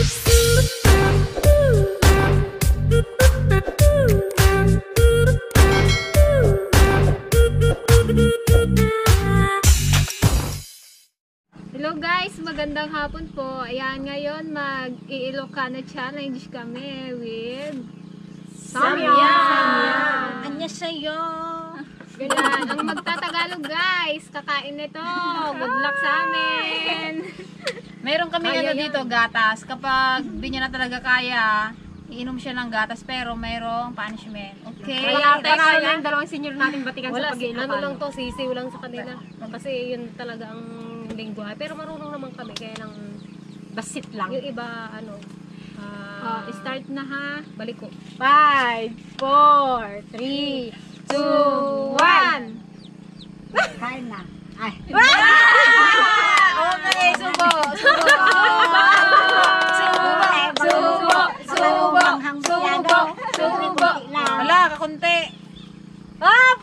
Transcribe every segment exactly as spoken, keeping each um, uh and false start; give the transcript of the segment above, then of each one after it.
Hello guys, magandang hapon po. Ayan, ngayon mag-i-Ilocano challenge kami with Samyang! Samyang! Anya sa'yo? Ayan, ang magtatagalog guys, kakain nito. Good luck sa amin. Meron kami ano dito, gatas. Kapag di niya na talaga kaya, iinom siya ng gatas pero mayroong punishment. Okay. Kaya, kaya, kaya, yung dalawang senior natin batikan sa pag-iinom. Wala, ano lang to, sisiw lang sa kanila. Kasi yun talaga ang lingwahe. Pero marunong naman kami, kaya lang basit lang. Yung iba, ano, ah, start na ha. Balik ko. Five, four, three, two, one. Kain na. Ay. Okay, subo, subo. Subo, subo, subo, subo, subo. Wala, kakunti. Up!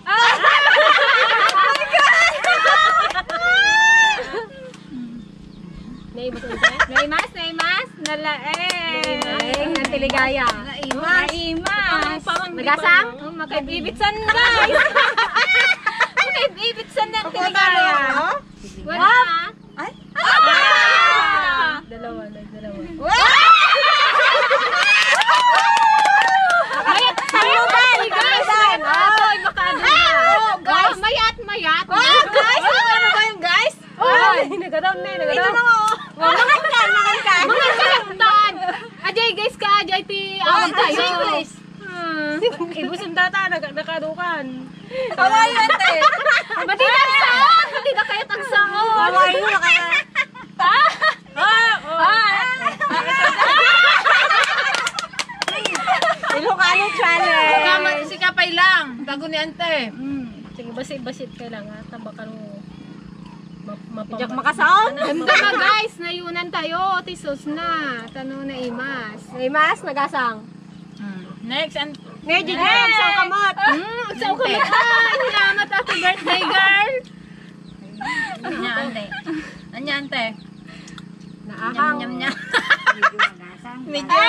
Naimas, naimas? Naimas, naimas. Nalaeng. Nalaeng, ang tiligaya. Naimas. Naimas. Parang, parang nagasang? Oh, makaibibitsan, guys. Makaibibitsan na ang tiligaya. Wala. Ay! Ah! Dalawa na, dalawa. Mayat, mayat, guys! Mayat, mayat! Oh, guys! Mayat, mayat! Oh, guys! Ano ba yung guys? Oh! Ay, nagadaw na, nagadaw. Ito na, oh. Mangan ka, mangan ka. Mangan ka, laktan. Ajay, guys ka, ajay, ti, awag tayo. English. Hmm. Ibus ang tata, nag-, nakadukan. Hawaii, ante. Madi na sa, hindi na kayo tagsaon. Hawaii na kaya. Ah! Ah! Oh. Ah! Ilocano challenge. Kama, si Kapay lang. Tago ni ante. Mm. Sige, basit-basit ka lang, ha? Tabakan mo. Ma-, mapama-, Diyak makasaon. Ano, Damdama, guys, nayunan tayo. Tisos na. Tano na imas. Naimas, nagasang. Mm. Next, and Ngayon, Gigi, ang sangkamot. Mm, ang sangkamot. Ah, salamat, happy birthday, girl. Anya, ante. Anya, ante. Naakang. Nyam, nyam, nyam. Medyo.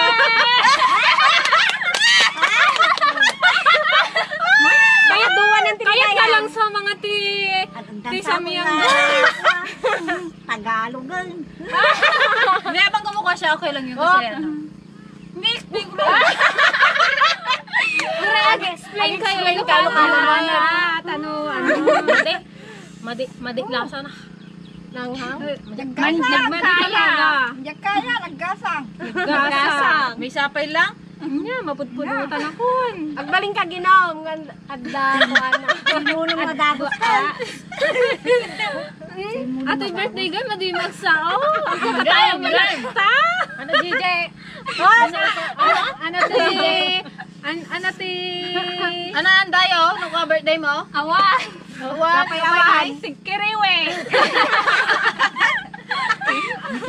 Kaya duwa ng Kaya ka lang sa mga ti-, ti Samyang, guys. Tagalog, eh. Hindi, habang kumukuha siya, okay lang yun kasi, ano. Hindi, explain ko lang. Explain kayo, explain kayo, Ilocano, ano, ano, ano. Madi, madi, madi lasa na. Nanghang? Naggasang. Nagmadi talaga. Diyak kaya, naggasang. Naggasang. May sapay lang? Anya, mapudpudutan akon. Agbaling ka, ginom. Ngan-, adda, kuana. Ngunong madagos ka. Happy birthday, girl. Madi magsao. Ang kapatay, ang malakta. Ano, G J? Oh, ano, ano, ti? An-, ano, ti? Ano, anday, oh? Nung ka birthday mo? Awan. Awan. Kapay, awan. Sigkiriwe.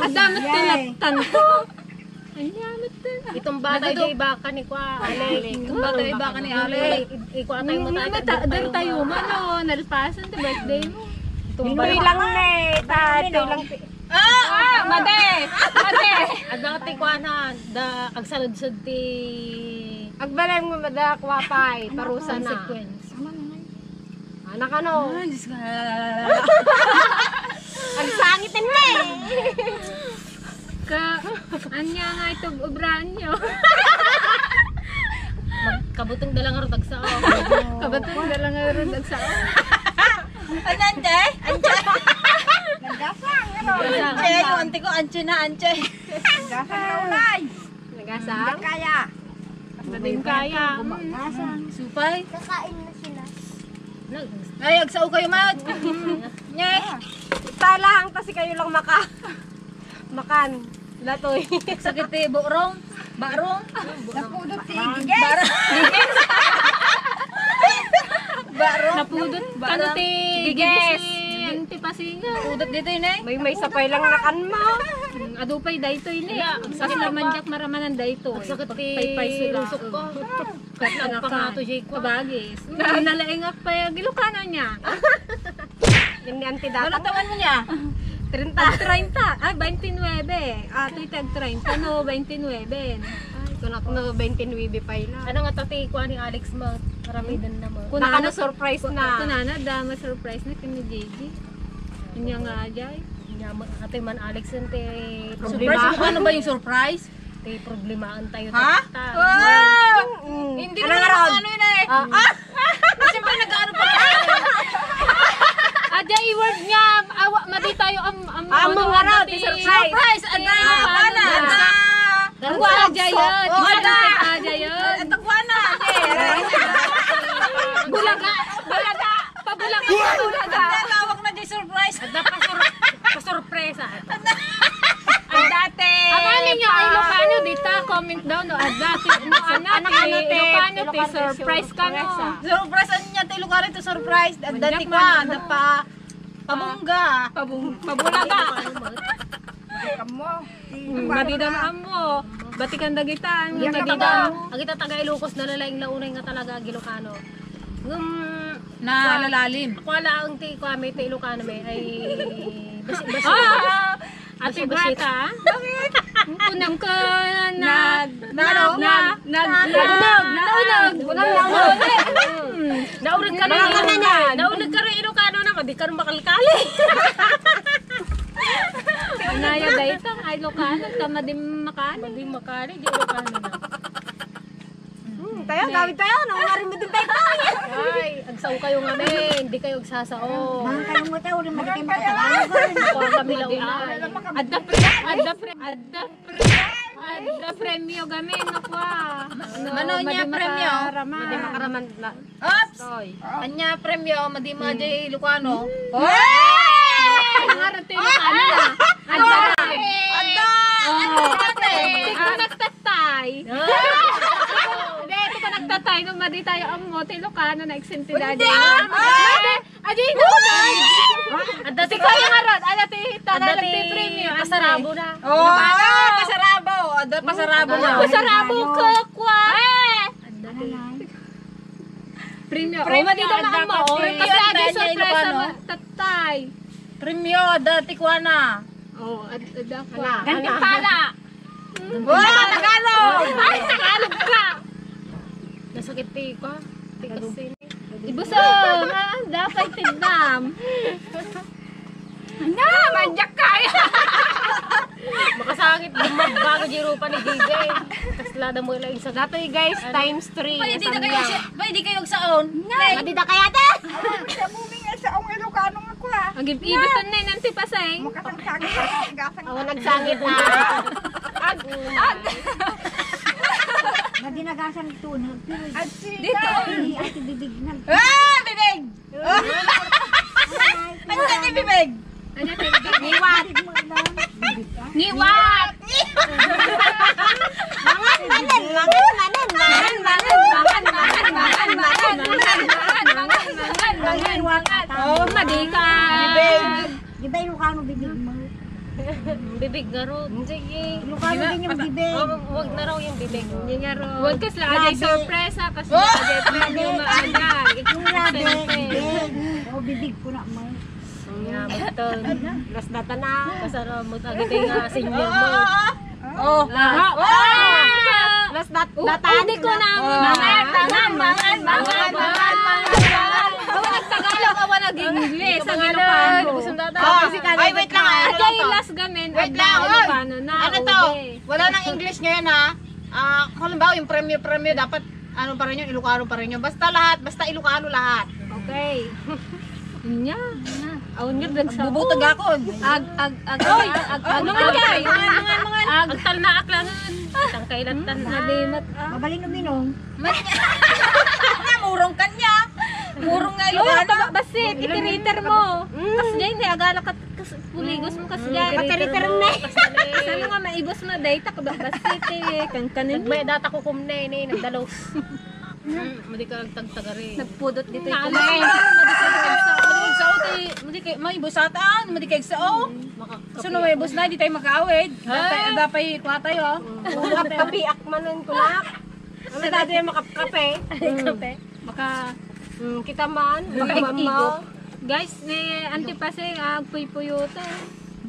Ang dami tinatan ko. Ang yamit din. Itong bata, Nagado- ito yung baka ni Kwa, Alec. Itong bata, yung baka ni Alec. Ikuha tayo mo tayo. Mata-, dar tayo, mano, nalpasan sa birthday mo. Itong Pinoy bata. Lang na eh, ta-, Pinoy. Pinoy lang. Ah! Ah, made! Made! Adda ti kuana, da, agsaludsod ti Agbalay mo, mada, kuapay, parusa na. Consequence. Anak, ano? Ay, Diyos ko. Ang sangit din, eh. Ka, anya nga ito, obraan nyo. Mag-, kabutong da lang arog agsao. Kabutong da lang arog agsao. Ano, ante? Ante? Nagdasang, ano? Nagdasang. Ante, yung ante ko, ante na, ante. Nagdasang na ulay. Nagasang? Hindi kaya. Hindi kaya. Gumagasang. Supay? Kakain na sila. Nag- Ay, agsao kayo, Mad. Nye. Talang, kasi kayo lang maka-, makan. Latoy. Sakit ti bukrong. Barong. Napudot ti giges. Barong. Barong. Napudot. Barong. Kano ti giges? Giges ni Auntie Pasinga. Napudot dito, eh. May, may sapay lang nakan mo. Mm, adupay daytoy, ne. Wala, ang sakit naman, diak maramanan daytoy. Ang sakit ti rusok ko. Kat nga ka. Pangato, Jay, ko. Kabagis. Nalaingak pa yung Ilocano niya. Yan ni Auntie Data. Ano tawan mo niya? Treinta. Ag treinta. Ay, twenty-nine. Ah, toy ti ag treinta, no, twenty-nine. Ay, kunak no, twenty-nine pa ila. Ano nga ta ti kuan ni Alex, ma-, maramidan na mo. Kunana, surprise na. Kunana, da, ma-surprise na ken ni Gigi. Inya nga, ajay. Inya, ma-, ate man, Alex, yung ti problema. Surprise? Ano ba yung surprise? Ti problemaen tayo. Ha? Tatta. Wow! Mm. Hindi naman ako ano yun eh. Ah. Siyempre, nag-ano pa. Ada i-word niya, awa, madi tayo, am, am, amo ano, nga raw, ano, ti ti surprise. Surprise, ada, ano, ano, ano, ano. Ang wala, Jayot. Oh, wala. Wala, Jayot. Ang wala, eh. Bulaga, bulaga. Pabulaga, pabulaga. Tawag na di surprise. Ada pa sur-, pa surpresa. Ang dati. Ang amin niyo ay Ilocano, dita, comment down, no? Ang dati, no, anak, ano, ano, te, Ilocano, te, Ilocano, surprise ka, no? Surprise. Surprise, ano niya, te, Ilocano, te, surprise. Ang dati ko, ada pa, pabungga. Pabung-, pabulaga. Kamo. Mm, madida na amo. Batikan dagita, ang madida amo. Agita taga Ilocos na lalaing launay nga talaga ag Ilocano. Ngem, na lalalim. Ako ala ang ti, kuami ti Ilocano, me, ay basi-, basi-, ah, ate basi-, bata? Bakit? Kunam ko na, na, na, na, naunog, naunog. Kunam naunog. Naunog ka rin, naunog ka rin Ilocano na, madi ka rin makalkali. Anaya dayta, ay Ilocano, ta madi makali. Madi makali, di Ilocano na. Hmm, tayo, gawid tayo, no? Marimidin tayo. Ay, agsao kayo nga, men. Di kayo agsasao. Mga kayo mo tayo, uling madi kayo makatagalog. Ako ang kami launa. Adda pre-, adda pre-, adda pre-, adda premyo gamin, no, kwa. No, mano niya madi premyo? Makarama. Madi makaraman na. Oops! Toy. Anya premyo, madi mo, mm, di Ilocano. Hey! Ang harap ti Ilocano na. Adda. Adda. Oh. Adda. Ti ko nagtatay. Ah. Hindi, ti ko nagtatay. No, madi tayo, amo, ti Ilocano na eksente dadi. Hindi. Ah. Madi. Adi, no, no. Adda ti kaya nga ron. Adda ti, adda ti premyo. Pasarabo na. Oh, pasarabo. Adda pasarabo na. Pasarabo ko, kwa. Eh. Adda ti. Premyo. Premyo, oh, madida adda na mo. Kasi adi surpresa mo, tatay. Premyo, adda ti kuana. Oh, ad-, adda pa. Ganti pala. Wow, Tagalog! Ay, Tagalog ka! Nasakit ti ko. Ti kasi. Ibusong, ah, dapat tigdam. Na, manyak ka. Makasangit, dumagbago di rupa ni Gigi. Kasla da mo lang sa datoy, guys, ano? Times three. Pwede na kayo sa, pwede kayo sa on. Madida kaya, te? Sa booming, sa ong Ilocano nga, kwa. Agib-ibit na nanti pasay. Makasangit, gasang. Oh, nagsangit na. Ag, ag. Madinagasang tunag. Pero dito. Ay, ate bibig na. Ah, bibig! Ano na ni bibig? Ngiwat. Ngiwat. Mangan, mangan, mangan, mangan. Mangan, mangan, mangan, mangan. Oh, madi ka. Bibig. Di ba Ilocano bibig mo? Bibig nga ron. Sige. Ilocano din yung bibig. Oh, wag na raw yung bibig. Hindi nga ron. Wag kasla, ajay surpresa, kasla, ajay premyo, maajay. Yung labi, bibig. Oh, bibig ko na mo. Nga, magton. Last na ta na. Kasara mo, agitay nga, senior mo. Oh. Last. Ah! Last na, oh, datan. Hindi ko na. Oh. Mangan, mangan, mangan, mangan, mangan, mangan. Awan nagtagalog, awan nag-English. Ang Ilocano. Oh, ay, wait lang, ah, ano lang to? Last gamin. Wait lang, oy. Ilocano na. Ano to? Wala nang English ngayon, ha? Ah, kung halimbawa, yung premyo-premyo, dapat ano pa rin yun, Ilocano pa rin yun. Basta lahat, basta Ilocano lahat. Okay. Nya. Awan nga, nagsabot. Bubutag ako. Ag, ag, ag, oy, ag, ag, ano nga, ag, ag, ag, agtalnaak lang. Tangkay lang talna. Nalimat. Mabalin uminom. Murong kanya. Murong nga Ilocano. Basta, itirater mo. Kas jay, ne, agala ka. Kas-, puligos mo kas jay. Kataritaran na. Saan nga maibos mo, day, ta, kababas, iti, kangkanin. May data ko kumne, ne, nagdalos. Mm, madi ka nagtagtagari. Nagpudot dito. Madi ka nagtagtagari. Madi ka, madi ka, maibos atan, madi ka igsa, oh. Sino maibos na, di tayo mag-awid. Dapat, dapat, kuha tayo, oh. Kapiak manan ko na. Ano dati yung makapkape? Kape. Baka, mm, kita man, baka mama. Guys, ni Auntie Pasay, ah, agpuypuyoto.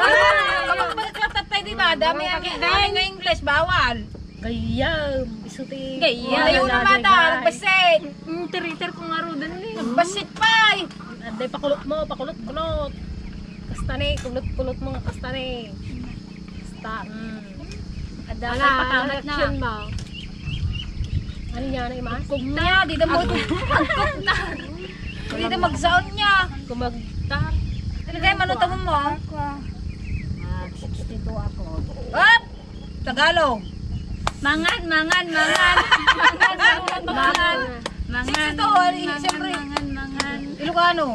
Kapag balik sa tatay, di ba? Dami ang, dami nga English, bawal. Gayam. Isu ti Gayam. Layo na mata, nagbasit. Mm, tiriter ko nga rudan ni. Nagbasit pa eh. Aday, pakulot mo, pakulot-kulot. Kasta ni, kulot-kulot mo nga kasta ni. Kasta, mm. Ada, ala, patamat na. Action mo. Ano niya na, Ima? Kugna, di na mo. Kugna. Di na magsaon niya. Kumagtar. Ano kayo, manutawan mo? Ah, sixty-two ako. Up! Tagalog. Mangan, mangan, mangan. Mangan, mangan, mangan. Mangan, sixty-two, oh, mangan, siyempre. Mangan, mangan. Ilocano.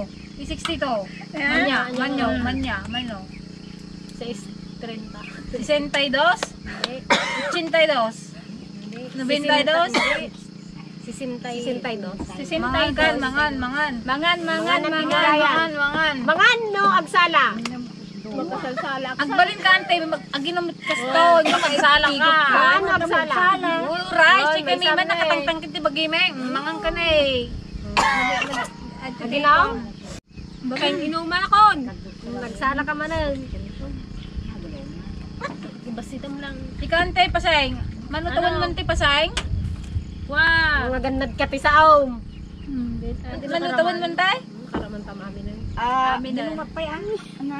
Sixty-two. Eh? Manya, manyo, manya, manyo. Sais treinta. Sesenta y dos? Hindi. Ochenta y dos? Hindi. Noventa y dos? Hindi. Sesenta y dos. Sesenta y dos. Mangan, mangan, mangan. Mangan, mangan, mangan, mangan, mangan. Mangan, no, agsala. Agbalin ka, ante, mag-, aginom ka stone, makagsala ka. Mangan, agsala. Uray, sige, may man nakatangtang kiti bagimeng. Mangan ka na eh. Aginom? Bakit inuman akon? Nagsala ka man eh. Ibasitam lang. Ikaw, ante, paseng. Manutawan man ti paseng? Wow. Ang nagannad ka ti saom. Hmm. Manutawan man tay? Karaman tam amin eh. Ah, amin eh. Ginungat pa yan. Ano,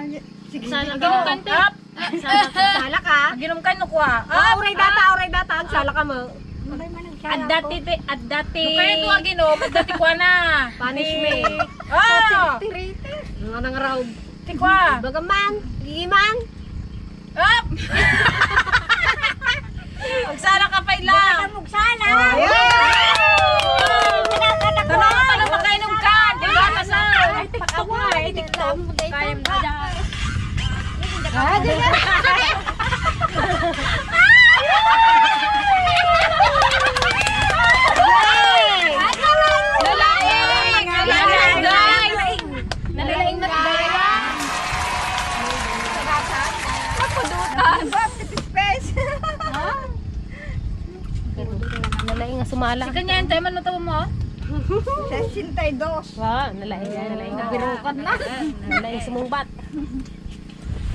sige, sana sige. Ginungat pa. Sala, sala ka? Aginom ka, no, kwa? Ah, uray data, uray data. Agsala ka mo. Adda ti, adda ti. No, kaya ito aginom, adda ti kwa na. Punishment. Oh! Tirita. Ang anang raog. Ti kwa. Bagaman, giman. Up! Agsala ka pa ila. Agsala. Tara, tara, makainom ka. Diba ka na? Ay, TikTok na, ay, TikTok. Kaya mo dyan. Ah, di ba? Nalaing, nalaing, nalaing. Nalaing na tayo. Mapudutan. Space. Nalaing nga sumala. Sige niya, tayo man mo. Sesenta y dos. Wa, nalaing, nalaing. Nabirukan na. Nalaing sumungbat.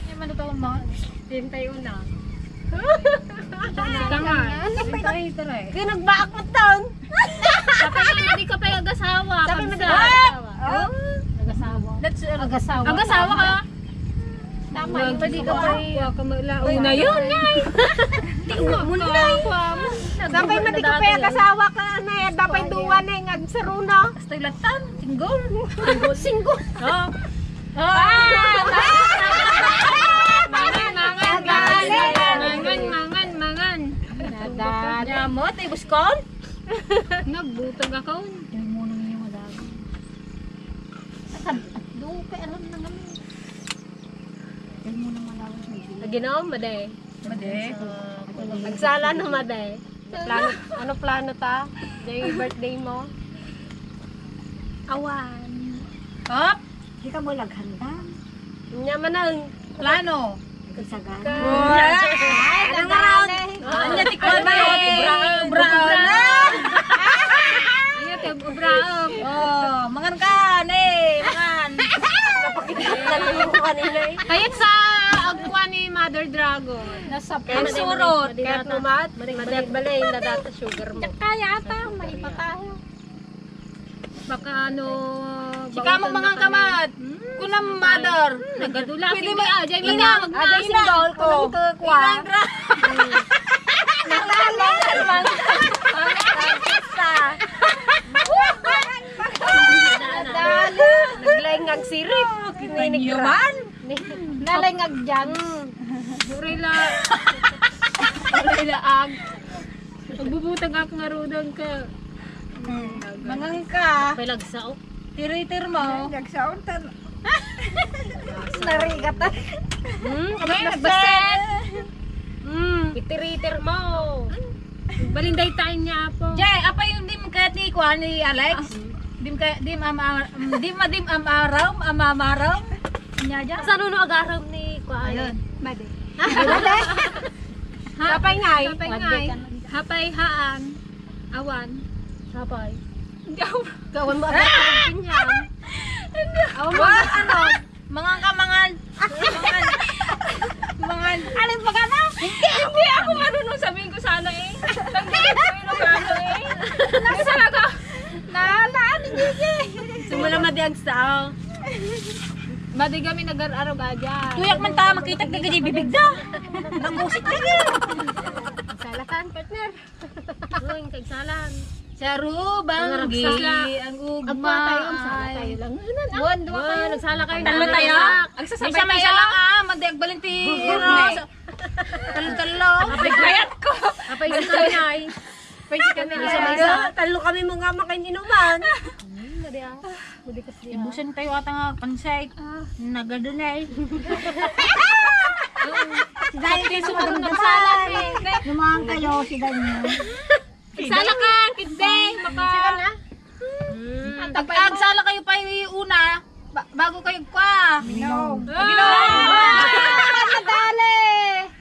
Ay, ano tawag mo? Treinta y uno. Tama. Treinta y tres. Kaya nagbaak mo taon. Sabi nga, hindi ka pa nag-asawa. Sabi mo, pagsa-, di ba? Oh? Nag-asawa. That's, uh, nag-asawa. Nag-asawa ka? Tama, pwede ka pa. Uy, na yun, ngay. Tingnan mo na. Sabi mo, di ka pa nag-asawa ka, ano, eh, dapat duwa na yung agsaruna. Basta yung latan, single. Single. Oh. Ah! Mangan, mangan, mangan, mangan, mangan, mangan. Nadali. Nya mo, tay buskon? Nagbutang ako. Ay, mo nang yung madami. Akan, do, kay alam na naman. Ay, mo nang malawas na. Aginom, made. Made. Agsala na, made. Plano, ano plano ta? Day birthday mo? Awan. Hop! Di ka mo naghandam. Nya manang. Plano. Ay, ano nga raon? Anya ti kuwan na? Obra, obra. Anya ti obra. Oh, mangan ka, ne, mangan. Napakita na lang ko kanina eh. Kayat sa agkuan ni Mother Dragon. Nasa Kaya surot. Kaya pumat, madagbalay na data sugar mo. Kaya ata, malipat tayo. Baka ano, Sika mo bautan mga na kami. Kamat. Hmm. Kunam, mother. Hmm, nagadula. Pwede ba? Ah, dyan Ina, na. Ah, dyan na. Single ko. Kunam ko, kuha. Inang ra. Nalala. Mga, mga artista. Nadali. Naglaing agsirip. Kita niyo man? Nalaing agjags. Hmm. Urila. Urila ag. Magbubutang ako nga rudang ka. Hmm. Mangan ka. Pay lagsaok. Tiritir mo. Lagsaon tan. Narigat, ah. Hmm, kamay nagbaset. Hmm, itiritir mo. Balinday tayo niya po. Jay, apa yung dim ka ni kuan ni Alex? Ah. Dim ka, dim am, am, dim, dim am aram, am amaram. Nya dyan. Sa nuno agaram ni kuan. Ayun. Madi. Ha? Sapay ngay. Sapay ngay. Hapay haan. Awan. Sapay. Gawan mo agad ang pinyang. Awan mo agad ano. Mangan ka, mangan. Mangan. Mangan. Alin pa ka na? Hindi, hindi ako marunong sabihin ko sana eh. Nagdadalak ko Ilocano eh. Nasa talaga. Nahalaan ni Gigi. Simula madiag sa, oh. Madi kami nag-ararog adyan. Tuyak man ta, makita ka gidi bibig da. Nakusik na yun. Salakan, partner. Uy, kagsalan. Sa rubanggi, ang ugma. Agpa tayo, magsala tayo lang. Ano na? Buwan, duwa kayo. Nagsala kayo. Talo tayo. Agsasabay tayo. May isa lang, ah. Madi agbalinti. Talo-talo. Apay, kayat ko. Apay, isa kami ay. Pwede kami isa-isa. Talo kami mga makain inuman. Hmm, madi ah. Ibusan tayo ata nga pansay. Ah. Nagadunay. Dahil kayo sa magandang sala, eh. Lumahan kayo, si Daniel. Sala ka, kidney, maka. Hmm. Pag agsala kayo pa yung una, ba- bago kayo kwa. Minom. Ah! Nadali!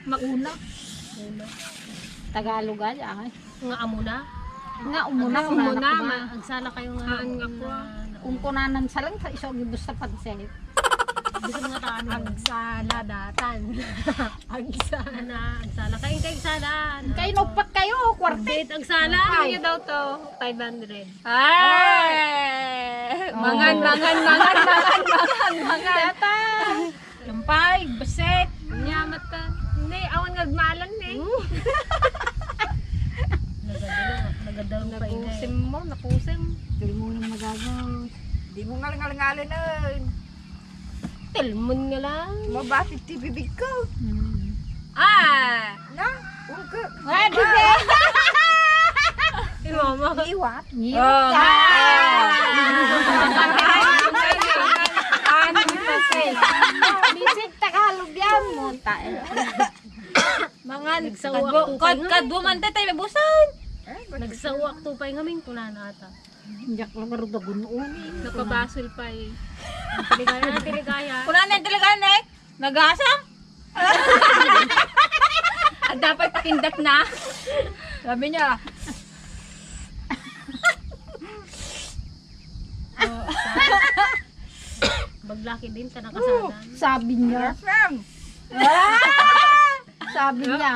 Mauna. Tagalog ay, ay. Nga amuna. Nga umuna, Nga umuna, umuna. Ma-, agsala kayo nga. Haan nga kwa. Kung kunanan sa lang, sa iso, gibus sa pansit. Gusto mo nga tayo. Agsala datan. Agsala. Ana, agsala. Kain kayo, agsala. Kain, upat kayo, kwartet. Update, agsala. Ano Ay. Niya daw to? Five hundred. Ay! Mangan, Oh. mangan, mangan, mangan, mangan, mangan. Data. Lampay, baset. Nyamat ka. Hindi, awan nga malan eh. Hmm. Nagadaw, nagadaw pa, Inday. Nakusim mo, nakusim. Dili mo lang magagaw. Di mo ngalangalan nun. Telmon nga lang. Mabasig ti bibig ko. Hmm. Ah! Na? Ungka. Nga, di ba? Si mama. Iwat. Oh. Ah! Ano kasi? Bisig Tagalog yan mo. Tayo. Mga Nagsawak kadwa-, to kad-, kayo. Kadwa man tayo, tayo mabusan. Nagsawak to pa yung aming kunana ata. Diak lang marudagon noon eh. Napabasol pa eh. Ang tiligaya, ang tiligaya. Kuna na yung tiligaya na eh. Nagasa? At dapat pakindat na. Sabi niya. Oh, sabi. Baglaki din, ta nakasalan. Sabi niya. Sabi niya.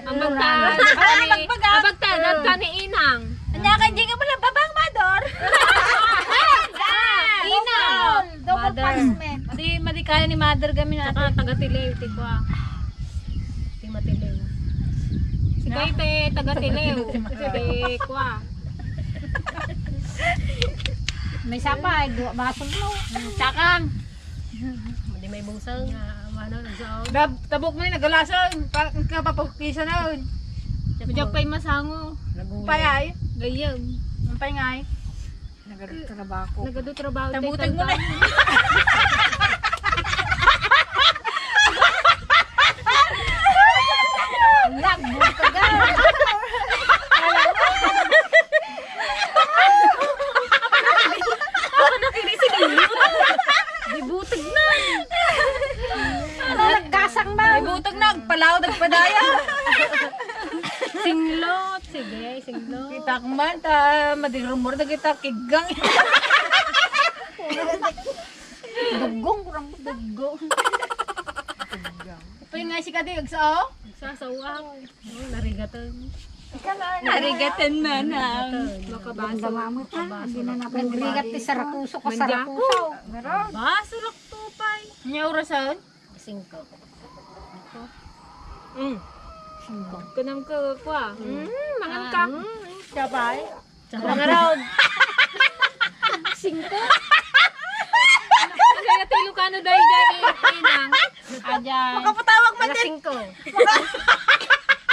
Ang bagta, Ay, magbaga. Ang bagta, dagta ni Inang. Anya ka, hindi ka pala babang mador. Inang. Double Mother. Punishment. Madi, madi kaya ni mother kami na. Tsaka taga Tileo, ti kwa. Ti Matileo. Si Kayte, taga Tileo. Ti kwa. May sapa, ay, duwa basol mo. Tsakang. Hindi may bungsang. Nga, ano, nagsaom. Dab-, tabok mo yung nagalason. Pa-, kapapukisan na yun. Medyo pa'y masango. Payay. Gayam. Ang payngay. Nagatrabaho. Nagatrabaho. Tabutag mo na. Lag, butagan. Ako na kini si Dino. Di butag na. Padaya. Singlot. Sige, singlot. Kita ko man, ta, madirumor na kita, kiggang. Duggong, kurang duggong. Ito yung nga si Kadi, agsa, oh. Sasawa. Oh, narigatan. Narigatan man ang Makabaso. Damdama mo ta, hindi na natin Nagrigat ti Sarakuso ka Mandiako. Sarakuso. Baso lak tupay. Nya orasan? Singko. Mm. Singko. Kunam ko, kwa. Mm, mangan ka. Mm, sabay. Sabay nga raw. Singko. Kaya ti Ilocano dahil dyan, eh, inang. Ayan. Makapatawag man Alas din. Singko.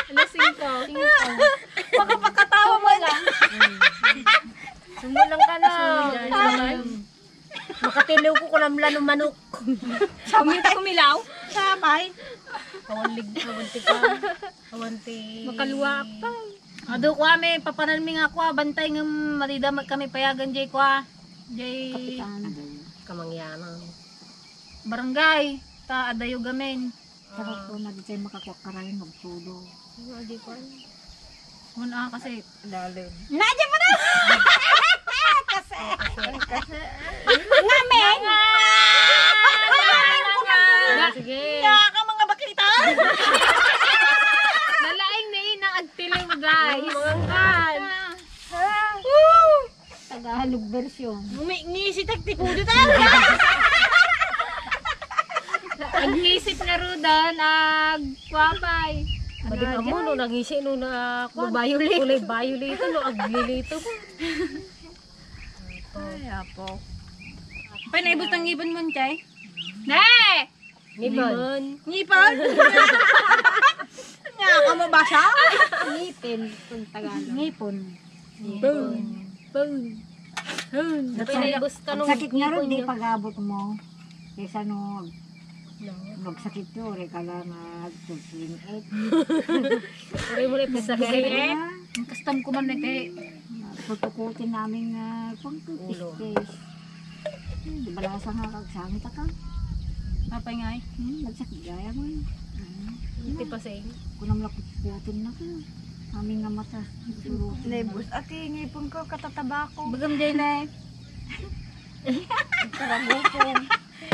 Alas singko. Singko. Makapagkatawa mo lang. Sumulang ka na. Sumulang. Makatiliw ko kunam lang ng manok. Kumi-, kumilaw? Sabay. Awan lig-, awan ti ka. Awan ti Makaluwa pa. Adu, kwa, mi, papanan mi nga, kwa, bantay nga madida kami payagan, jay, kwa. Jay Kapitan. Kamangyanan. Barangay. Ta, adayo gamin. Pero kung na di tayo makakuha karayan, magsudo. Ano, di ko alam. Una kasi, lalim. Nadya pa na! Kasi, kasi, ngamin! Sige. Nga ka, mga bakita! Nalaing na yun ang agtiliw, guys. Mga ngan. Tagalog version. Ngisi tagtikudo ta. Agnisip nga rudan, agkwapay. Madi nga mo, no, nangisi, no, na, kwan, violet. Kulay violet, no, aglilito. Ay, apo. Pay, naibutang ngipon mo, Chay? Ne! Ngipon. Ngipon? Nga ka mabasa? Ngipin, kung Tagalog. Ngipon. Boom. Boom. Boom. Pinaibos ka nung Sakit nga ron, ngipon di niyo. Pag-abot mo. Kaysa no, No. Magsakit to, ore ka lang, ah, tutuling et. Ore mo na ito sa Sakit sakit. Nga. Ang custom ko man iti. Tutukutin namin nga, kung Ulo. Toothpaste. Hmm, di ba lasa nga kagsangit ka? Apay nga eh. Hmm, nagsakit gaya mo eh. Hmm. Iti paseng. Kunam la putputin na ka. Amin nga mata. Lebos. Ati, ngipon ko, katatabako. Bagam jay na eh. Karagupong.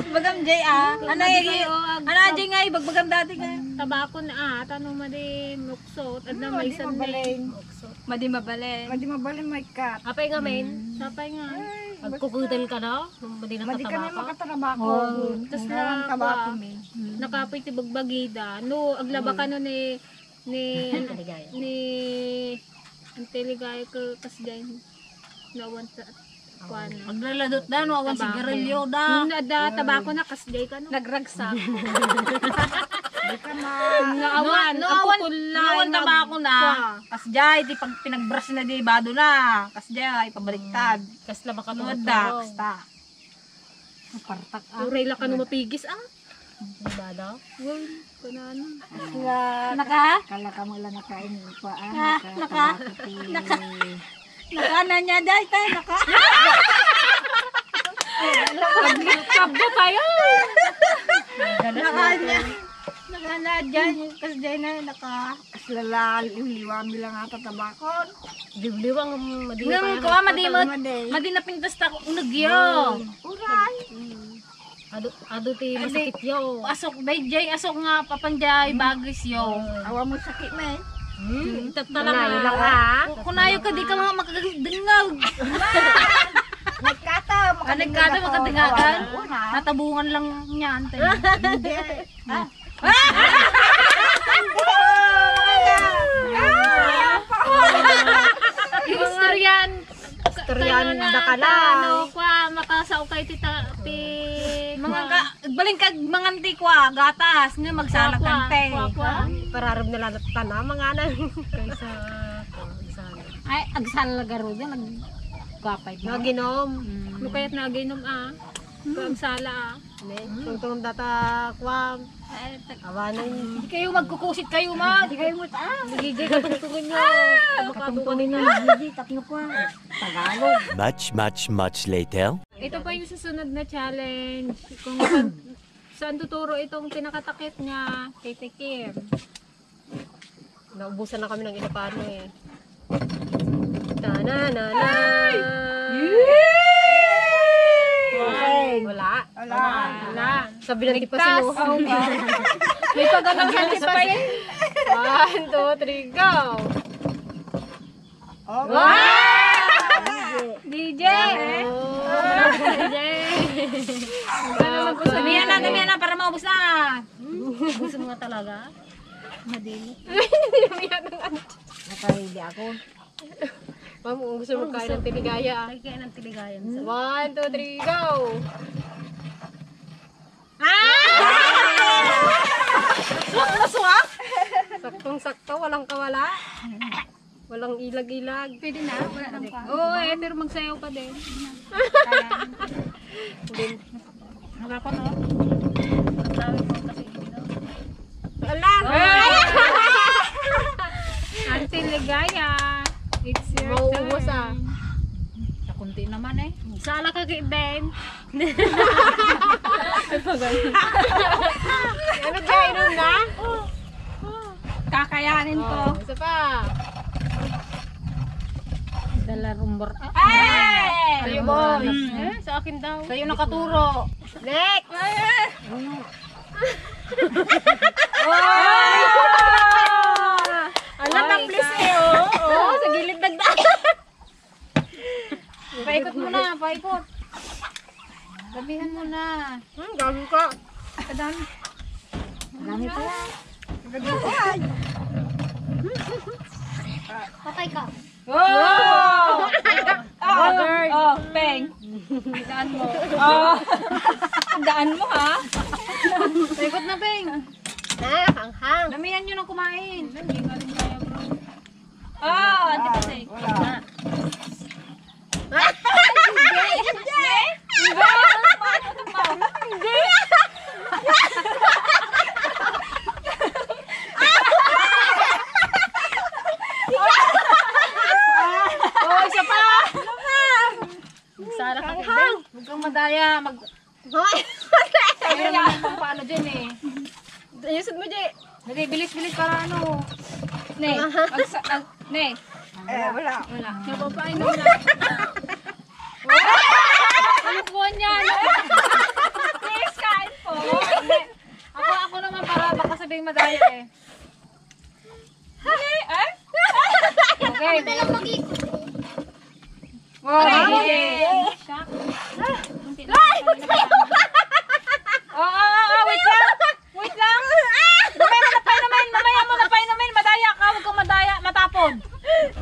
Bagam jay ah. Ano Madi eh, kayo, ag-, ano jay nga eh, bagbagam dati nga. Tabako na ah, tano madi muksot. Adna Hmm, may madi san mabalin. Muksot. Madi mabalin. Madi mabalin, may kat. Apay nga, men? Hmm. Sapay nga. Ay, Agkukutan basta. Ka na? Nung madi Madi ka na nakatabako? Makatarabako. Oh, tas Kailangan na, tabako, kwa, men. Hmm. Nakapoy ti bagbagida. No, aglaba Hmm. Ka no ni, ni, Antiligaya. Ni, Antiligaya ka, kas dyan. Nawan ta, kuan. Aglaladot da, no, awan Tabako. Sigarilyo da. Nung nada, tabako na, kas jay ka, no? Nagragsak. Di ka ma- Naawan, No, no, awan, apukulay, no, awan nag-, tabako na. Kuan. Kas jay, di pag pinagbras na di, bado na. Kas jay, pabaliktad. Kas na baka No, da, tumutulong. Kasta. Partak, ah. Uray la ka no mapigis, ah. Di ba daw? Well, kanano? Nga. Naka? Kala ka mo lang nakain pa, ah, Ah, naka, naka? Naka? Naka na niya, day, tay, naka? Kabyo tayo. Naka niya. Naka na dyan, kasi dyan na, naka. Aslala, liwliwa mi lang ata tabakon. Liwliwa nga madi Nung pa kuha, madi mo, Madi. Madi na pintas ta ko, unag yo. Uray. Adu, adu ti Adi, masakit yo. Asok, dayjay, asok nga, papanjay, bagis yo. Awa mo sakit na eh. Hmm, itatta lang, Kunayo lang, ah. Ah. Ku-, kunayo ka, di ka mga makadengag. Nagkata, Ah, nagkata, makadengag. Makadengag. Una. Natabungan lang niya, ante. Hindi. Ah. Istoryan. Istoryan Kaya na, da ka lang. Ano, kwa, makasao kay tita, ti, Mga kwa. Ka, baling kag mangan ti kwa, gatas, nga magsalat Kwa, kwa, kante. Kwa, kwa. Pararem na lang tana, mga anak. Kaysa, kwa, agsala. Ay, agsala garo dyan, nagkwapay na. Naginom. Mm. No kaya't naginom, ah. Agsala, ah. Ne, tungtong data, kwa. Ay, tag- Awanan. Di kayo magkukusit kayo, ma. Di kayo mo, ah. Nagigay ka tungtungan nyo. Ah! Katungtungan nyo, nagigay, tatlo kwa. Tagalog. Much, much, much later. Ito pa yung susunod na challenge. Kung saan, saan tuturo itong pinakatakip niya, titikim. Naubusan na kami ng Ilocano eh. Ta-na-na-na. Ay! Wala. Wala. Wala. Sabi ng tipasin, oh. May pagano sa tipasin. One, two, three, go! Oh. Wow! D J! Oh. D J! Ano naman po sa Damihan na, damihan na para maubos na. Gusto mo nga talaga? Madali. Damihan ng ano. Nakahili ako. Ma'am, kung gusto mo kain ng tiligaya. Ay, kaya ng tiligaya. One, two, three, go! Ah! Swak na swak! Saktong-sakto, walang kawala. Walang ilag-ilag. Pwede na? Wala nang pa. Oo, eh, pero magsayaw ka din. Din. Wala pa, no? Ang dami mo kasi dito. Wala! Auntie Ligaya, it's your Mauubos, ah. Turn. Sa kunti naman, eh. Sala ka, kay Ben. Ano ka, inom na? Kakayanin ko. Oh, isa pa. Dala rumor. Ah, ay! Sa'yo, boy. Mm. Eh, sa akin daw. Sa'yo nakaturo. Next! Oh! Ala, Ay, maplis ka. Eh, oh. Oh, sa gilid nagdaan. Paikot mo na, paikot. Damihan mo na. Hmm, dami ka. Kadami. Dami pala. Patay ka. Oh! Oh, girl. Oh, Peng. Daan mo. Oh. Daan mo, ha? Paikot na, Peng. Ah, hanghang. Damihan nyo nang kumain. Ah, di ba, Tay? Wala. Hindi. Hindi. Hindi. Oh, isa pa. Magsara ka, Hanghang. Huwag kang madaya. Mag- Hoy! Ayun na, kung paano dyan eh. Ayusin mo, Jay. Dali, bilis, bilis para ano. Ne, magsa-, ag-, ne. Eh, wala. Wala. Napapainom na. Ano po niya? Please, kain po. Ako, ako naman para baka sabing madaya eh. Hindi, eh? Okay. Ako na lang mag-ikot. Wow, okay. Ay! Oh, oh, oh, oh, wait lang. Wait lang. Mamaya mo na painumin, mamaya mo na painumin. Madaya ka, huwag kang madaya, matapon.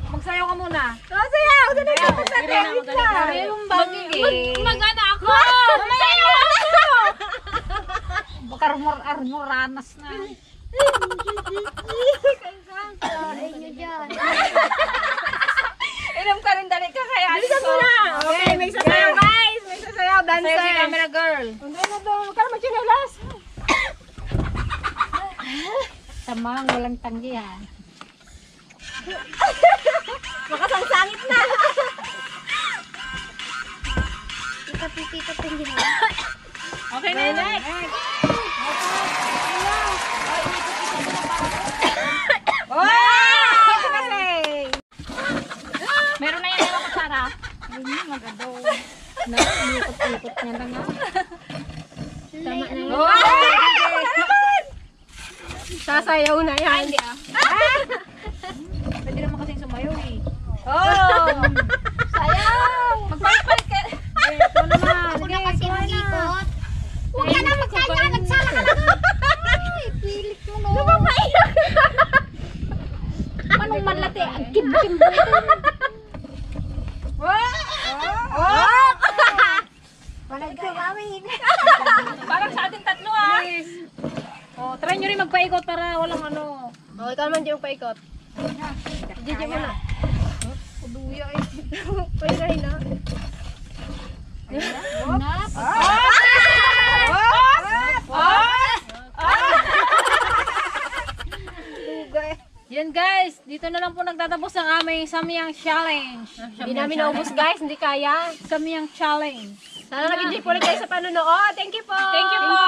Magsayaw ka muna. Oh, sayaw. Sayaw. Wait lang. Sayaw, mag-, mag-, mag-, ano ako? Mamaya na ako. Baka armor-, armoranas na. Ay, nyo dyan. Inom ka rin, dali ka kaya. Bilisan mo na. Okay, may sasayaw, guys. May sasayaw, dancer. Sayaw si camera girl. Hindi na daw. Huwag ka na magtsinelas. Tamang, walang tanggihan. Makasangsangit na. Kita po, kita po, hindi na. Okay na yun. Next. Oy! Meron na yan, mga kutsara. Ayun, magado. Na, umikot-ikot niya na nga. Tama na yun. Oy! Sasayaw na yan. Ay, hindi ah. Pwede naman kasing sumayaw eh. Oh! Sayaw! Magpalit-palit ka. Eh, ikaw naman. Ako na kasi mag-ikot. Huwag ka na magkanya, nagsala ka na. Ay, pilit mo, no? Napapaiyak. Manong malati, ang kimkim. Wow! Oh! Parang sa ating tatlo, ah. Please. Oh, try nyo rin magpaikot para walang ano. Oh, ikaw naman, Jay, magpaikot. Jay, Jay muna. Kuduya eh. Pwede na. Na? Dugay. Yan guys, dito na lang po nagtatapos ang aming Samyang Challenge. Hindi namin naubos guys, hindi kaya. Samyang Challenge. Sana nag-enjoy po ulit kayo sa panonood. Thank you po! Thank you po!